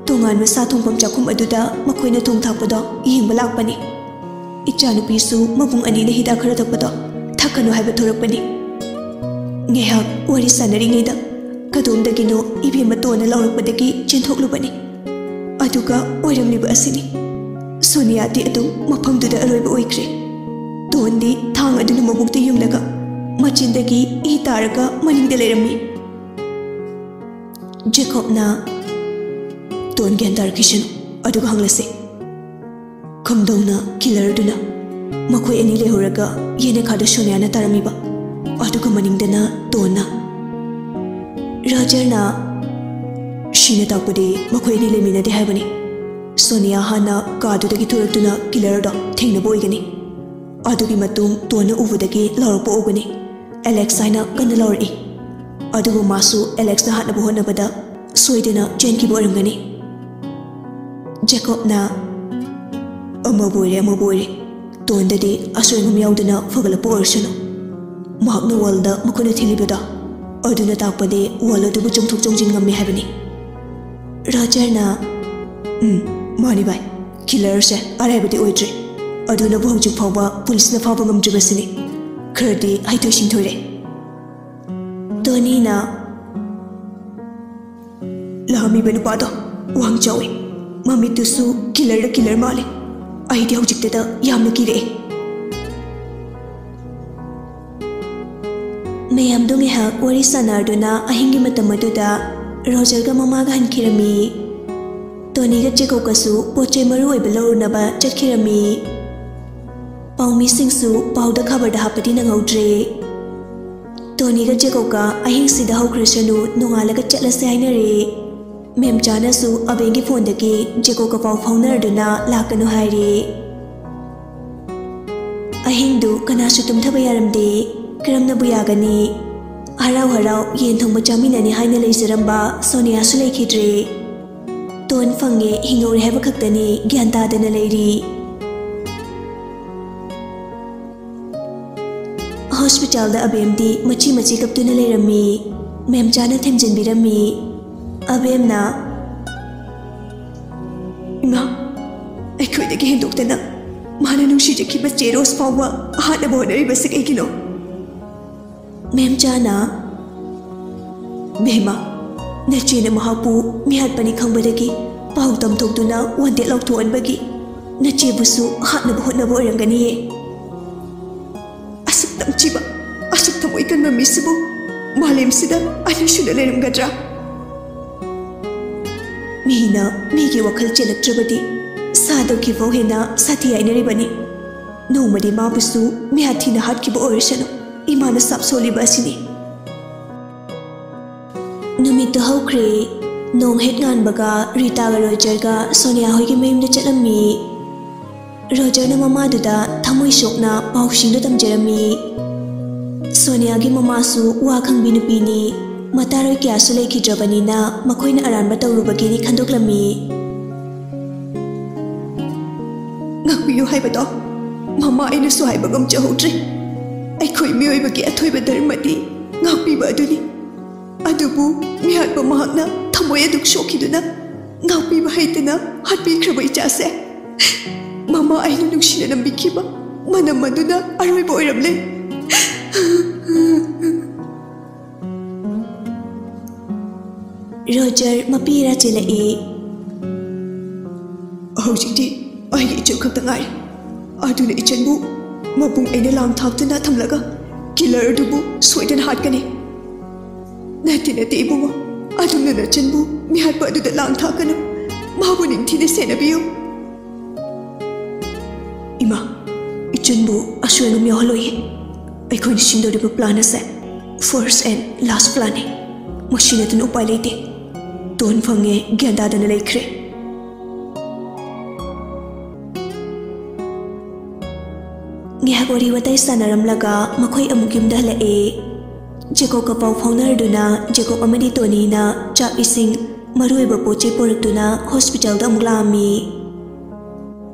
ꯇꯣꯉꯥꯟꯕ ꯁꯥ ꯊꯣꯡꯐꯝ ꯆꯥꯛꯈꯨꯝ ꯑꯗꯨꯗ ꯃꯈꯣꯏꯅ ꯊꯣꯡ ꯊꯥꯛꯄꯗꯣ ꯌꯦꯡꯕ ꯂꯥꯛꯄꯅꯤ꯫ ꯏꯆꯥꯅꯨꯄꯤꯁꯨ ꯃꯕꯨꯡ ꯑꯅꯤꯅ ꯍꯤꯗꯥꯛ ꯈꯔ ꯊꯛꯄꯗꯣ ꯊꯛꯀꯅꯨ ꯍꯥꯏꯕ ꯊꯣꯔꯛꯄꯅꯤ꯫" ꯉꯥꯏꯍꯥꯛ ꯋꯥꯔꯤ ꯁꯥꯟꯅꯔꯤꯉꯩꯗ ꯀꯗꯣꯝꯗꯒꯤꯅꯣ ꯏꯕꯦꯝꯃ ꯇꯣꯟꯅ ꯂꯥꯎꯔꯛꯄꯗꯒꯤ ꯆꯦꯟꯊꯣꯛꯂꯨꯕꯅꯤ꯫ ꯑꯗꯨꯒ ꯑꯣꯏꯔꯝꯂꯤꯕ ꯑꯁꯤꯅꯤ꯫ ꯁꯣꯅꯤꯌꯥꯗꯤ ꯑꯗꯨꯝ ꯃꯐꯝꯗꯨꯗ ꯑꯔꯣꯏꯕ ꯑꯣꯏꯈ꯭ꯔꯦ꯫ ꯇꯣꯟꯗꯤ ꯊꯥꯡ ꯑꯗꯨꯅ ꯃꯕꯨꯛꯇ ꯌꯨꯡꯂꯒ ꯃꯆꯤꯟꯗꯒꯤ ꯏ ꯇꯥꯔꯒ ꯃꯅꯤꯡꯗ ꯂꯩꯔꯝꯃꯤ꯫ ꯖꯦꯀꯣꯕꯅ, "ꯇꯣꯟ ꯒ꯭ꯌꯥꯟ ꯇꯥꯔꯛꯈꯤꯁꯅꯨ, ꯑꯗꯨꯒ ꯍꯪꯂꯁꯦ꯫ ꯀꯝꯗꯧꯅ ꯀꯤꯂꯔꯗꯨꯅ ꯃꯈꯣꯏ ꯑꯅꯤ ꯂꯩꯍꯧꯔꯒ ꯌꯦꯅꯈꯥꯗ ꯁꯣꯅꯤꯌꯥꯅ ꯇꯥꯔꯝꯃꯤꯕ, ꯑꯗꯨꯒ ꯃꯅꯤꯡꯗꯅ ꯇꯣꯟꯅ?" ꯔꯣꯖꯔꯅ, "ꯁꯤꯅ ꯇꯥꯛꯄꯗꯤ ꯃꯈꯣꯏ ꯑꯅꯤ ꯂꯩꯃꯤꯟꯅꯗꯦ ꯍꯥꯏꯕꯅꯤ꯫ ꯁꯣꯅꯤꯌꯥ ꯍꯥꯟꯅ ꯀꯥꯗꯨꯗꯒꯤ ꯊꯣꯔꯛꯇꯨꯅ ꯀꯤꯂꯔꯗꯣ ꯊꯦꯡꯅꯕ ꯑꯣꯏꯒꯅꯤ꯫ ꯑꯗꯨꯒꯤ ꯃꯇꯨꯡ ꯇꯣꯟꯅ ꯎꯕꯗꯒꯤ ꯂꯥꯎꯔꯛꯄ ꯎꯒꯅꯤ꯫ ꯑꯦꯂꯦꯛꯁ ꯍꯥꯏꯅ ꯀꯟꯅ ꯂꯥꯎꯔꯛꯏ꯫ ꯑꯗꯨꯕꯨ ꯃꯥꯁꯨ ꯑꯦꯂꯦꯛꯁꯅ ꯍꯥꯠꯅꯕ ꯍꯣꯠꯅꯕꯗ ꯁꯣꯏꯗꯅ ꯆꯦꯟꯈꯤꯕ ꯑꯣꯏꯔꯝꯒꯅꯤ꯫" ꯖꯦꯀꯣꯕꯅ, "ꯑꯃꯕꯨ ꯑꯣꯏꯔꯦ, ꯑꯃꯕꯨ ꯑꯣꯏꯔꯦ, ꯇꯣꯟꯗꯗꯤ ꯑꯁꯣꯏ ꯑꯉꯥꯝ ꯌꯥꯎꯗꯅ ꯐꯒꯠꯂꯛꯄ ꯑꯣꯏꯔꯁꯅꯨ꯫ ꯃꯍꯥꯛꯅ ꯋꯥꯜꯗ ꯃꯈꯨꯠꯅ ꯊꯤꯜꯂꯤꯕꯗꯣ, ꯑꯗꯨꯅ ꯇꯥꯛꯄꯗꯤ ꯋꯥꯜ ꯑꯗꯨꯕꯨ ꯆꯣꯡꯊꯣꯛ ꯆꯣꯡꯁꯤꯟ ꯉꯝꯃꯤ ꯍꯥꯏꯕꯅꯤ꯫" ꯔꯣꯖꯔꯅ, "ꯎꯝ, ꯃꯥꯅꯤ ꯚꯥꯏ, ꯀꯤꯂꯔꯁꯦ ꯑꯔꯥꯏꯕꯗꯤ ꯑꯣꯏꯗ꯭ꯔꯤ꯫ ꯑꯗꯨꯅꯕꯨ ꯍꯧꯖꯤꯛ ꯐꯥꯎꯕ ꯄꯨꯂꯤꯁꯅ ꯐꯥꯕ ꯉꯝꯗ꯭ꯔꯤꯕꯁꯤꯅꯤ꯫ ꯈꯔꯗꯤ ꯍꯩꯊꯣꯏ ꯁꯤꯡꯊꯣꯏꯔꯦ꯫" ꯇꯣꯅꯤꯅ, "ꯂꯥꯛꯑꯝꯃꯤꯕ ꯅꯨꯄꯥꯗꯣ ꯋꯥꯡ ꯆꯥꯎꯏ, ꯃꯃꯤꯠꯇꯨꯁꯨ ꯀꯤꯂꯔꯗ ꯀꯤꯂꯔ ꯃꯥꯜꯂꯤ꯫ ꯑꯩꯗꯤ ꯍꯧꯖꯤꯛꯇꯗ ꯌꯥꯝꯅ ꯀꯤꯔꯛꯑꯦ꯫" ꯃꯌꯥꯝꯗꯨ ꯉꯥꯏꯍꯥꯛ ꯋꯥꯔꯤ ꯁꯥꯟꯅꯔꯗꯨꯅ ꯑꯍꯤꯡꯒꯤ ꯃꯇꯝ ꯑꯗꯨꯗ ꯔꯣꯖꯔꯒ ꯃꯃꯥꯒ ꯍꯟꯈꯤꯔꯝꯃꯤ꯫ ꯇꯣꯅꯤꯒ ꯖꯦꯀꯣꯕꯀꯁꯨ ꯄꯣꯠ ꯆꯩ ꯃꯔꯨ ꯑꯣꯏꯕ ꯂꯧꯔꯨꯅꯕ ꯆꯠꯈꯤꯔꯝꯃꯤ꯫ ꯄꯥꯎꯃꯤꯁꯤꯡꯁꯨ ꯄꯥꯎꯗ ꯈꯕꯔꯗ ꯍꯥꯞꯄꯗꯤ ꯅꯪꯍꯧꯗ꯭ꯔꯦ꯫ ꯇꯣꯅꯤꯒ ꯖꯦꯀꯣꯕꯀ ꯑꯍꯤꯡꯁꯤꯗ ꯍꯧꯈ꯭ꯔꯁꯅꯨ, ꯅꯣꯡꯉꯥꯜꯂꯒ ꯆꯠꯂꯁꯦ ꯍꯥꯏꯅꯔꯦ꯫ ꯃꯦꯝꯆꯥꯅꯁꯨ ꯑꯕꯦꯟꯒꯤ ꯐꯣꯟꯗꯒꯤ ꯖꯦꯀꯣꯕꯀ ꯄꯥꯎ ꯐꯥꯎꯅꯔꯗꯨꯅ ꯂꯥꯛꯀꯅꯨ ꯍꯥꯏꯔꯦ꯫ ꯑꯍꯤꯡꯗꯨ ꯀꯅꯥꯁꯨ ꯇꯨꯝꯊꯕ ꯌꯥꯔꯝꯗꯦ꯫ ꯀꯔꯝꯅꯕꯨ ꯌꯥꯒꯅꯤ? ꯍꯔꯥꯎ ꯍꯔꯥꯎ ꯌꯦꯟ ꯊꯣꯡꯕ ꯆꯥꯃꯤꯟꯅꯅꯤ ꯍꯥꯏꯅ ꯂꯩꯖꯔꯝꯕ ꯁꯣꯅꯤꯌꯥꯁꯨ ꯂꯩꯈꯤꯗ꯭ꯔꯦ꯫ ꯇꯣꯟ ꯐꯪꯉꯦ, ꯍꯤꯡꯍꯧꯔꯦ ꯍꯥꯏꯕ ꯈꯛꯇꯅꯤ ꯒ꯭ꯌꯥꯟ ꯇꯥꯗꯅ ꯂꯩꯔꯤ꯫ ꯍꯣꯁꯄꯤꯇꯥꯜꯗ ꯑꯕꯦꯝꯗꯤ ꯃꯆꯤ ꯃꯆꯤ ꯀꯞꯇꯨꯅ ꯂꯩꯔꯝꯃꯤ꯫ ꯃꯦꯝꯆꯥꯅ ꯊꯦꯝꯖꯤꯟꯕꯤꯔꯝꯃꯤ꯫ ꯑꯕꯦꯝꯅ, "ꯏꯃꯥ, ꯑꯩꯈꯣꯏꯗꯒꯤ ꯍꯦꯟꯗꯣꯛꯇꯅ ꯃꯥꯅ ꯅꯨꯡꯁꯤꯖꯈꯤꯕ ꯆꯦ ꯔꯣꯁ ꯐꯥꯎꯕ ꯍꯥꯠꯅꯕ ꯍꯣꯠꯅꯔꯤꯕꯁꯤ ꯀꯩꯒꯤꯅꯣ?" ꯃꯦꯝꯆꯥꯅ, "ꯕꯦꯝꯃ, ꯅꯆꯦꯅ ꯃꯍꯥꯛꯄꯨ ꯃꯤꯍꯥꯠꯄꯅꯤ ꯈꯪꯕꯗꯒꯤ ꯄꯥꯎ ꯇꯝꯊꯣꯛꯇꯨꯅ ꯋꯥꯟꯇꯦꯠ ꯂꯥꯎꯊꯣꯛꯍꯟꯕꯒꯤ ꯅꯆꯦꯕꯨꯁꯨ ꯍꯥꯠꯅꯕ ꯍꯣꯠꯅꯕ ꯑꯣꯏꯔꯝꯒꯅꯤꯌꯦ꯫ ꯑꯁꯨꯛ ꯇꯝꯊꯤꯕ, ꯑꯁꯨꯛ ꯊꯃꯣꯏ ꯀꯟꯕ ꯃꯤꯁꯤꯕꯨ ꯃꯥꯂꯦꯝꯁꯤꯗ ꯑꯅꯤꯁꯨꯅ ꯂꯩꯔꯝꯒꯗ꯭ꯔꯥ? ꯃꯤꯅ ꯃꯤꯒꯤ ꯋꯥꯈꯜ ꯆꯦꯜꯂꯛꯇ꯭ꯔꯕꯗꯤ ꯁꯥ ꯇꯧꯈꯤꯕꯐꯥꯎ ꯍꯦꯟꯅ ꯁꯥꯊꯤ ꯍꯥꯏꯅꯔꯤꯕꯅꯤ꯫ ꯅꯣꯡꯃꯗꯤ ꯃꯥꯕꯨꯁꯨ ꯃꯤꯍꯥꯠ ꯊꯤꯅ ꯍꯥꯠꯈꯤꯕ ꯑꯣꯏꯔꯁꯅꯨ, ꯏꯃꯥꯅ ꯁꯥꯞ ꯁꯣꯜꯂꯤꯕ ꯑꯁꯤꯅꯤ꯫ ꯅꯨꯃꯤꯠꯇꯨ ꯍꯧꯈ꯭ꯔꯦ꯫ ꯅꯣꯡ ꯍꯦꯛ ꯉꯥꯟꯕꯒ ꯔꯤꯇꯥꯒ ꯔꯣꯖꯔꯒ ꯁꯣꯅꯤꯌꯥ ꯍꯣꯏꯒꯤ ꯃꯌꯨꯝꯗ ꯆꯠꯂꯝꯃꯤ꯫ ꯔꯣꯖꯔꯅ ꯃꯃꯥꯗꯨꯗ ꯊꯃꯣꯏ ꯁꯣꯛꯅ ꯄꯥꯎꯁꯤꯡꯗꯨ ꯇꯝꯖꯔꯝꯃꯤ꯫ ꯁꯣꯅꯤꯌꯥꯒꯤ ꯃꯃꯥꯁꯨ ꯋꯥ ꯈꯪꯕꯤ ꯅꯨꯄꯤꯅꯤ꯫ ꯃꯇꯥꯔꯣꯏ ꯀꯌꯥꯁꯨ ꯂꯩꯈꯤꯗ꯭ꯔꯕꯅꯤꯅ ꯃꯈꯣꯏꯅ ꯑꯔꯥꯟꯕ ꯇꯧꯔꯨꯕꯒꯤꯅꯤ ꯈꯟꯗꯣꯛꯂꯝꯃꯤ꯫ ꯉꯥꯛꯄꯤꯌꯨ ꯍꯥꯏꯕꯗꯣ ꯃꯃꯥ ꯑꯩꯅꯁꯨ ꯍꯥꯏꯕ ꯉꯝꯖꯍꯧꯗ꯭ꯔꯦ꯫ ꯑꯩꯈꯣꯏ ꯃꯤꯑꯣꯏꯕꯒꯤ ꯑꯊꯣꯏꯕ ꯙꯔꯃꯗꯤ ꯉꯥꯛꯄꯤꯕ ꯑꯗꯨꯅꯤ꯫ ꯑꯗꯨꯕꯨ ꯃꯤꯍꯥꯠꯄ ꯃꯍꯥꯛꯅ ꯊꯃꯣꯏ ꯑꯗꯨꯛ ꯁꯣꯛꯈꯤꯗꯨꯅ ꯉꯥꯛꯄꯤꯕ ꯍꯩꯇꯅ ꯍꯥꯠꯄꯤꯈ꯭ꯔꯕ ꯏꯆꯥꯁꯦ꯫ ꯃꯃꯥ ꯑꯩꯅ ꯅꯨꯡꯁꯤꯅ ꯅꯝꯕꯤꯈꯤꯕ ꯃꯅꯝ ꯑꯗꯨꯅ ꯑꯔꯣꯏꯕ ꯑꯣꯏꯔꯝꯂꯦ꯫ ꯔꯣꯖꯔ ꯃꯄꯤ ꯏꯔꯥ ꯆꯦꯜꯂꯛꯏ꯫ ꯍꯧꯖꯤꯛꯇꯤ ꯑꯩꯒꯤ ꯏꯆꯟ ꯈꯛꯇ ꯉꯥꯏꯔꯦ꯫ ꯑꯗꯨꯅ ꯏꯆꯟꯕꯨ ꯃꯕꯨꯡ ꯑꯩꯅ ꯂꯥꯡ ꯊꯥꯛꯇꯨꯅ ꯊꯝꯂꯒ ꯀꯤꯂꯔ ꯑꯗꯨꯕꯨ ꯁꯣꯏꯗꯅ ꯍꯥꯠꯀꯅꯤ꯫ ꯅꯠꯇꯦ, ꯅꯠꯇꯦ, ꯏꯕꯨꯡꯉꯣ, ꯑꯗꯨꯝꯅ ꯅꯆꯟꯕꯨ ꯃꯤꯍꯥꯠꯄ ꯑꯗꯨꯗ ꯂꯥꯡ ꯊꯥꯛꯀꯅꯨ꯫ ꯃꯥꯕꯨ ꯅꯤꯡꯊꯤꯅ ꯁꯦꯟꯅꯕꯤꯌꯨ꯫ ꯏꯃꯥ, ꯏꯆꯟꯕꯨ ꯑꯁꯣꯏ ꯑꯉꯥꯝ ꯌꯥꯎꯍꯜꯂꯣꯏꯌꯦ꯫ ꯑꯩꯈꯣꯏꯅ ꯁꯤꯟꯗꯧꯔꯤꯕ plan ꯑꯁꯦ first and last planꯅꯤ꯫ ꯃꯁꯤ ꯅꯠꯇꯅ ꯎꯄꯥꯏ ꯂꯩꯇꯦ꯫ ꯇꯣꯟ ꯐꯪꯉꯦ ꯒ꯭ꯌꯥꯟ ꯇꯥꯗꯅ ꯂꯩꯈ꯭ꯔꯦ꯫ ꯉꯥꯏꯍꯥꯛ ꯋꯥꯔꯤ ꯋꯥꯇꯥꯏ ꯁꯥꯟꯅꯔꯝꯂꯒ ꯃꯈꯣꯏ ꯑꯃꯨꯛ ꯌꯨꯝꯗ ꯍꯜꯂꯛꯑꯦ꯫ ꯖꯦꯀꯣꯕꯀ ꯄꯥꯎ ꯐꯥꯎꯅꯔꯗꯨꯅ ꯖꯦꯀꯣꯕ ꯑꯃꯗꯤ ꯇꯣꯅꯤꯅ ꯆꯥꯛ ꯏꯁꯤꯡ, ꯃꯔꯨꯑꯣꯏꯕ ꯄꯣꯠ ꯆꯩ ꯄꯨꯔꯛꯇꯨꯅ ꯍꯣꯁꯄꯤꯇꯥꯜꯗ ꯑꯃꯨꯛ ꯂꯥꯛꯑꯝꯃꯤ꯫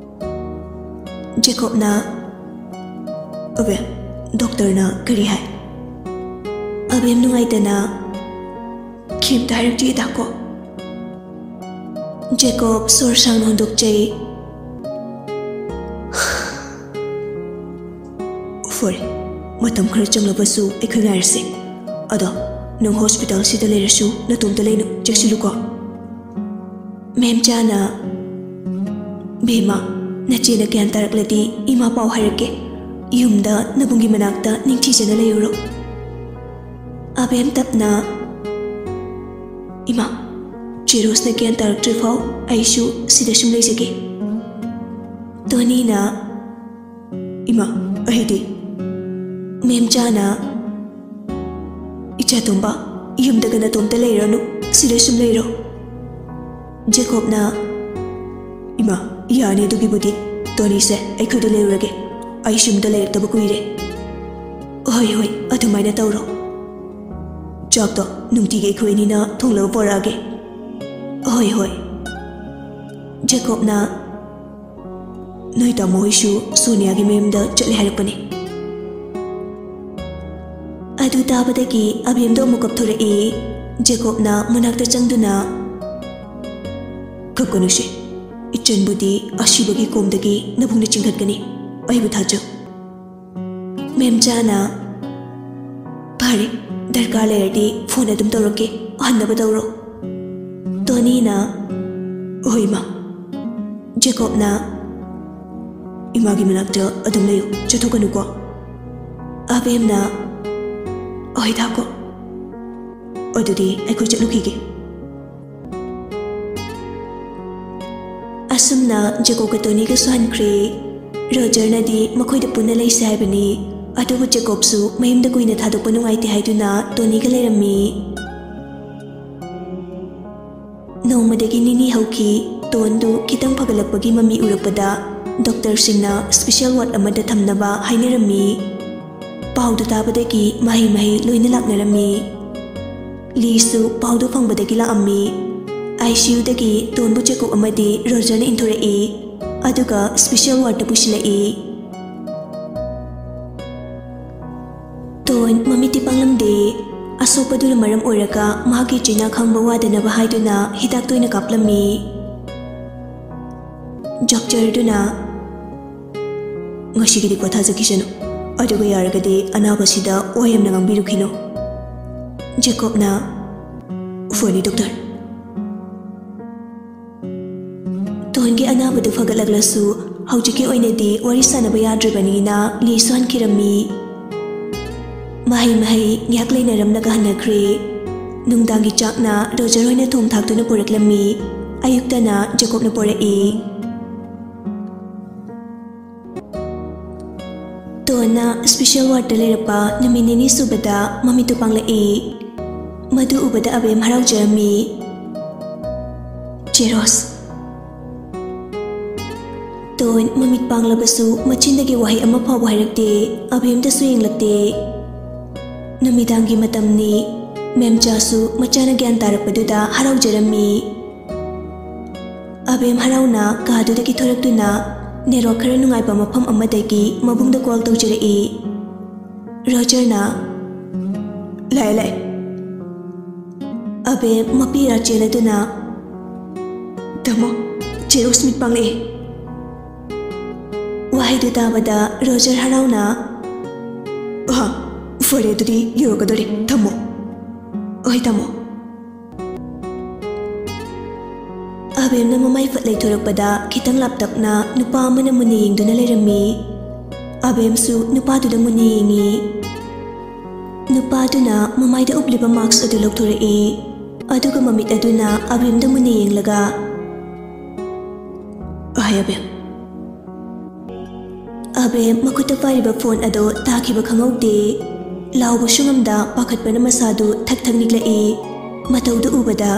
ꯖꯦꯀꯣꯕꯅ, "ꯑꯕꯦꯝ, ꯗꯣꯛꯇꯔꯅ ꯀꯔꯤ ꯍꯥꯏ?" ꯑꯕꯦꯝ ꯅꯨꯡꯉꯥꯏꯇꯅ, "ꯀꯩꯝꯇ ꯍꯥꯏꯔꯛꯇꯦ, ꯗꯥꯀꯣ꯫" ꯖꯦꯀꯣꯕ ꯁꯣꯔ ꯁꯥꯡꯅ ꯍꯣꯟꯗꯣꯛꯆꯩ꯫ "ꯐꯔꯦ, ꯃꯇꯝ ꯈꯔ ꯆꯪꯂꯕꯁꯨ ꯑꯩꯈꯣꯏ ꯉꯥꯏꯔꯁꯦ꯫ ꯑꯗꯣ ꯅꯪ ꯍꯣꯁꯄꯤꯇꯥꯜꯁꯤꯗ ꯂꯩꯔꯁꯨ ꯅꯇꯣꯝꯇ ꯂꯩꯅꯨ, ꯆꯦꯛꯁꯤꯜꯂꯨꯀꯣ꯫" ꯃꯦꯝꯆꯥꯅ, "ꯕꯦꯝꯃ, ꯅꯆꯦꯅ ꯒ꯭ꯌꯥꯟ ꯇꯥꯔꯛꯂꯗꯤ ꯏꯃꯥ ꯄꯥꯎ ꯍꯥꯏꯔꯛꯀꯦ꯫ ꯌꯨꯝꯗ ꯅꯕꯨꯡꯒꯤ ꯃꯅꯥꯛꯇ ꯅꯤꯡꯊꯤꯖꯅ ꯂꯩꯔꯨꯔꯣ꯫ ꯑꯕꯦꯝ ꯇꯞꯅ, "ꯏꯃꯥ, ꯆꯦ ꯔꯣꯁꯅ ꯒ꯭ꯌꯥꯟ ꯇꯥꯔꯛꯇ꯭ꯔꯤꯐꯥꯎ ꯑꯩꯁꯨ ꯁꯤꯗ ꯁꯨꯝ ꯂꯩꯖꯒꯦ꯫" ꯇꯣꯅꯤꯅ, "ꯏꯃꯥ, ꯑꯩꯗꯤ?" ꯃꯦꯝꯆꯥꯅ, "ꯏꯆꯥꯇꯣꯝꯕ, ꯌꯨꯝꯗꯒ ꯅꯇꯣꯝꯇ ꯂꯩꯔꯅꯨ, ꯁꯤꯗ ꯁꯨꯝ ꯂꯩꯔꯣ꯫" ꯖꯦꯀꯣꯕꯅ, "ꯏꯃꯥ, ꯌꯥꯅꯤ ꯑꯗꯨꯒꯤꯕꯨꯗꯤ꯫ ꯇꯣꯅꯤꯁꯦ ꯑꯩꯈꯣꯏꯗ ꯂꯩꯔꯨꯔꯒꯦ꯫ ꯑꯩꯁꯨ ꯌꯨꯝꯗ ꯂꯩꯔꯛꯇꯕ ꯀꯨꯏꯔꯦ꯫" "ꯍꯣꯏ, ꯍꯣꯏ, ꯑꯗꯨꯃꯥꯏꯅ ꯇꯧꯔꯣ꯫ ꯆꯥꯛꯇꯣ ꯅꯨꯡꯇꯤꯒꯤ ꯑꯩꯈꯣꯏ ꯑꯅꯤꯅ ꯊꯣꯡꯂꯒ ꯄꯨꯔꯛꯑꯒꯦ꯫" "ꯍꯣꯏ, ꯍꯣꯏ꯫" ꯖꯦꯀꯣꯕꯅ, "ꯅꯣꯏ ꯇꯥꯃꯣ ꯍꯣꯏꯁꯨ ꯁꯣꯅꯤꯌꯥꯒꯤ ꯃꯌꯨꯝꯗ ꯆꯠꯂꯦ ꯍꯥꯏꯔꯛꯄꯅꯦ꯫" ꯑꯗꯨ ꯇꯥꯕꯗꯒꯤ ꯑꯕꯦꯝꯗꯣ ꯑꯃꯨꯛ ꯀꯞꯊꯣꯔꯛꯏ꯫ ꯖꯦꯀꯣꯕꯅ ꯃꯅꯥꯛꯇ ꯆꯪꯗꯨꯅ, "ꯀꯞꯀꯅꯨꯁꯦ, ꯏꯆꯟꯕꯨꯗꯤ ꯑꯁꯤꯕꯒꯤ ꯀꯣꯝꯗꯒꯤ ꯅꯕꯨꯡꯅ ꯆꯤꯡꯈꯠꯀꯅꯤ, ꯑꯩꯕꯨ ꯊꯥꯖꯧ꯫" ꯃꯦꯝꯆꯥꯅ, "ꯐꯔꯦ, ꯗꯔꯀꯥꯔ ꯂꯩꯔꯗꯤ ꯐꯣꯟ ꯑꯗꯨꯝ ꯇꯧꯔꯛꯀꯦ, ꯍꯟꯅꯕ ꯇꯧꯔꯣ꯫" ꯇꯣꯅꯤꯅ, "ꯍꯣꯏ, ꯏꯃꯥ꯫" ꯖꯦꯀꯣꯕꯅ, "ꯏꯃꯥꯒꯤ ꯃꯅꯥꯛꯇ ꯑꯗꯨꯝ ꯂꯩꯌꯨ, ꯆꯠꯊꯣꯛꯀꯅꯨꯀꯣ꯫" ꯑꯕꯦꯝꯅ, "ꯍꯣꯏ, ꯊꯥꯀꯣ꯫ ꯑꯗꯨꯗꯤ ꯑꯩꯈꯣꯏ ꯆꯠꯂꯨꯈꯤꯒꯦ꯫" ꯑꯁꯨꯝꯅ ꯖꯦꯀꯣꯕꯀ ꯇꯣꯅꯤꯒꯁꯨ ꯍꯟꯈ꯭ꯔꯦ꯫ ꯔꯣꯖꯔꯅꯗꯤ ꯃꯈꯣꯏꯗ ꯄꯨꯟꯅ ꯂꯩꯁꯦ ꯍꯥꯏꯕꯅꯤ, ꯑꯗꯨꯕꯨ ꯖꯦꯀꯣꯕꯁꯨ ꯃꯌꯨꯝꯗ ꯀꯨꯏꯅ ꯊꯥꯗꯣꯛꯄ ꯅꯨꯡꯉꯥꯏꯇꯦ ꯍꯥꯏꯗꯨꯅ ꯇꯣꯅꯤꯒ ꯂꯩꯔꯝꯃꯤ꯫ ꯅꯣꯡꯃꯗꯒꯤ ꯅꯤꯅꯤ ꯍꯧꯈꯤ꯫ ꯇꯣꯟꯗꯨ ꯈꯤꯇꯪ ꯐꯒꯠꯂꯛꯄꯒꯤ ꯃꯃꯤ ꯎꯔꯛꯄꯗ ꯗꯣꯛꯇꯔꯁꯤꯡꯅ ꯁ꯭ꯄꯦꯁꯦꯜ ꯋꯥꯔꯗ ꯑꯃꯗ ꯊꯝꯅꯕ ꯍꯥꯏꯅꯔꯝꯃꯤ꯫ ꯄꯥꯎꯗꯨ ꯇꯥꯕꯗꯒꯤ ꯃꯍꯩ ꯃꯍꯩ ꯂꯣꯏꯅ ꯂꯥꯛꯅꯔꯝꯃꯤ꯫ ꯂꯤꯁꯨ ꯄꯥꯎꯗꯨ ꯐꯪꯕꯗꯒꯤ ꯂꯥꯛꯑꯝꯃꯤ꯫ ꯑꯥꯏ ꯁꯤ ꯌꯨꯗꯒꯤ ꯇꯣꯟꯕꯨ ꯖꯦꯀꯣꯕ ꯑꯃꯗꯤ ꯔꯣꯖꯔꯅ ꯏꯟꯊꯣꯔꯛꯏ, ꯑꯗꯨꯒ ꯁ꯭ꯄꯦꯁꯦꯜ ꯋꯥꯔꯗꯇ ꯄꯨꯁꯤꯜꯂꯛꯏ꯫ ꯇꯣꯟ ꯃꯃꯤꯠꯇꯤ ꯄꯥꯡꯂꯝꯗꯦ꯫ ꯑꯁꯣꯛꯄꯗꯨꯅ ꯃꯔꯝ ꯑꯣꯏꯔꯒ ꯃꯍꯥꯛꯀꯤ ꯆꯤꯟꯌꯥ ꯈꯪꯕ ꯋꯥꯗꯅꯕ ꯍꯥꯏꯗꯨꯅ ꯍꯤꯗꯥꯛ ꯇꯣꯏꯅ ꯀꯥꯞꯂꯝꯃꯤ꯫ ꯗꯣꯛꯇꯔꯗꯨꯅ, "ꯉꯁꯤꯒꯤꯗꯤ ꯄꯣꯊꯥꯖꯈꯤꯁꯅꯨ, ꯑꯗꯨꯒ ꯌꯥꯔꯒꯗꯤ ꯑꯅꯥꯕꯁꯤꯗ ꯋꯥ ꯌꯥꯝꯅ ꯉꯥꯡꯕꯤꯔꯨꯈꯤꯅꯨ꯫" ꯖꯦꯀꯣꯕꯅ, "ꯐꯅꯤ, ꯗꯣꯛꯇꯔ꯫" ꯇꯣꯟꯒꯤ ꯑꯅꯥꯕꯗꯨ ꯐꯒꯠꯂꯛꯂꯁꯨ ꯍꯧꯖꯤꯛꯀꯤ ꯑꯣꯏꯅꯗꯤ ꯋꯥꯔꯤ ꯁꯥꯟꯅꯕ ꯌꯥꯗ꯭ꯔꯤꯕꯅꯤꯅ ꯂꯤꯁꯨ ꯍꯟꯈꯤꯔꯝꯃꯤ꯫ ꯃꯍꯩ ꯃꯍꯩ ꯉꯥꯏꯍꯥꯛ ꯂꯩꯅꯔꯝꯂꯒ ꯍꯟꯅꯈ꯭ꯔꯦ꯫ ꯅꯨꯡꯗꯥꯡꯒꯤ ꯆꯥꯛꯅ ꯔꯣꯖꯔ ꯍꯣꯏꯅ ꯊꯣꯡ ꯊꯥꯛꯇꯨꯅ ꯄꯨꯔꯛꯂꯝꯃꯤ꯫ ꯑꯌꯨꯛꯇꯅ ꯖꯦꯀꯣꯕꯅ ꯄꯨꯔꯛꯏ꯫ ꯇꯣꯟꯅ ꯁ꯭ꯄꯦꯁꯦꯜ ꯋꯥꯔꯗꯇ ꯂꯩꯔꯛꯄ ꯅꯨꯃꯤꯠ ꯅꯤꯅꯤ ꯁꯨꯕꯗ ꯃꯃꯤꯠꯇꯨ ꯄꯥꯡꯂꯛꯏ꯫ ꯃꯗꯨ ꯎꯕꯗ ꯑꯕꯦꯝ ꯍꯔꯥꯎꯖꯔꯝꯃꯤ꯫ "ꯆꯦ ꯔꯣꯁ!" ꯇꯣꯟ ꯃꯃꯤꯠ ꯄꯥꯡꯂꯕꯁꯨ ꯃꯆꯤꯟꯗꯒꯤ ꯋꯥꯍꯩ ꯑꯃ ꯐꯥꯎꯕ ꯍꯥꯏꯔꯛꯇꯦ꯫ ꯑꯕꯦꯝꯗꯁꯨ ꯌꯦꯡꯂꯛꯇꯦ꯫ ꯅꯨꯃꯤꯗꯥꯡꯒꯤ ꯃꯇꯝꯅꯤ꯫ ꯃꯦꯝꯆꯥꯁꯨ ꯃꯆꯥꯅ ꯒ꯭ꯌꯥꯟ ꯇꯥꯔꯛꯄꯗꯨꯗ ꯍꯔꯥꯎꯖꯔꯝꯃꯤ꯫ ꯑꯕꯦꯝ ꯍꯔꯥꯎꯅ ꯀꯥꯗꯨꯗꯒꯤ ꯊꯣꯔꯛꯇꯨꯅ ꯅꯦꯠꯋꯥꯛ ꯈꯔ ꯅꯨꯡꯉꯥꯏꯕ ꯃꯐꯝ ꯑꯃꯗꯒꯤ ꯃꯕꯨꯡꯗ ꯀꯣꯜ ꯇꯧꯖꯔꯛꯏ꯫ ꯔꯣꯖꯔꯅ, "ꯂꯥꯛꯑꯦ, ꯂꯥꯛꯑꯦ꯫" ꯑꯕꯦꯝ ꯃꯄꯤ ꯏꯔꯥ ꯆꯦꯜꯂꯗꯨꯅ, "ꯇꯥꯃꯣ, ꯆꯦ ꯔꯣꯁ ꯃꯤꯠ ꯄꯥꯡꯂꯛꯑꯦ꯫" ꯋꯥꯍꯩꯗꯨ ꯇꯥꯕꯗ ꯔꯣꯖꯔ ꯍꯔꯥꯎꯅ, "ꯑꯍ, ꯐꯔꯦ, ꯑꯗꯨꯗꯤ ꯌꯧꯔꯛꯀꯗꯣꯔꯦ, ꯊꯝꯃꯣ꯫" "ꯍꯣꯏ, ꯇꯥꯃꯣ꯫" ꯑꯕꯦꯝꯅ ꯃꯃꯥꯏ ꯐꯠ ꯂꯩꯊꯣꯔꯛꯄꯗ ꯈꯤꯇꯪ ꯂꯥꯞꯇꯛꯅ ꯅꯨꯄꯥ ꯑꯃꯅ ꯃꯨꯟꯅ ꯌꯦꯡꯗꯨꯅ ꯂꯩꯔꯝꯃꯤ꯫ ꯑꯕꯦꯝꯁꯨ ꯅꯨꯄꯥꯗꯨꯗ ꯃꯨꯟꯅ ꯌꯦꯡꯉꯤ꯫ ꯅꯨꯄꯥꯗꯨꯅ ꯃꯃꯥꯏꯗ ꯎꯞꯂꯤꯕ ꯃꯥꯛꯁ ꯑꯗꯨ ꯂꯧꯊꯣꯔꯛꯏ, ꯑꯗꯨꯒ ꯃꯃꯤꯠ ꯑꯗꯨꯅ ꯑꯕꯦꯝꯗ ꯃꯨꯟꯅ ꯌꯦꯡꯂꯒ, "ꯑꯍꯩ, ꯑꯕꯦꯝ꯫" ꯑꯕꯦꯝ ꯃꯈꯨꯠꯇ ꯄꯥꯏꯔꯤꯕ ꯐꯣꯟ ꯑꯗꯨ ꯇꯥꯈꯤꯕ ꯈꯪꯍꯧꯗꯦ꯫ ꯂꯥꯎꯕꯁꯨ ꯉꯝꯗ ꯄꯥꯈꯠꯄꯅ ꯃꯁꯥꯗꯨ ꯊꯛ ꯊꯛ ꯅꯤꯛꯂꯛꯏ꯫ ꯃꯇꯧꯗꯨ ꯎꯕꯗ,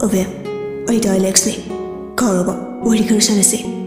"ꯑꯕꯦꯝ, ꯑꯩꯗꯣ ꯑꯦꯂꯦꯛꯁꯅꯦ꯫ ꯀꯥꯎꯔꯕꯣ? ꯋꯥꯔꯤ ꯈꯔ ꯁꯥꯟꯅꯁꯦ꯫"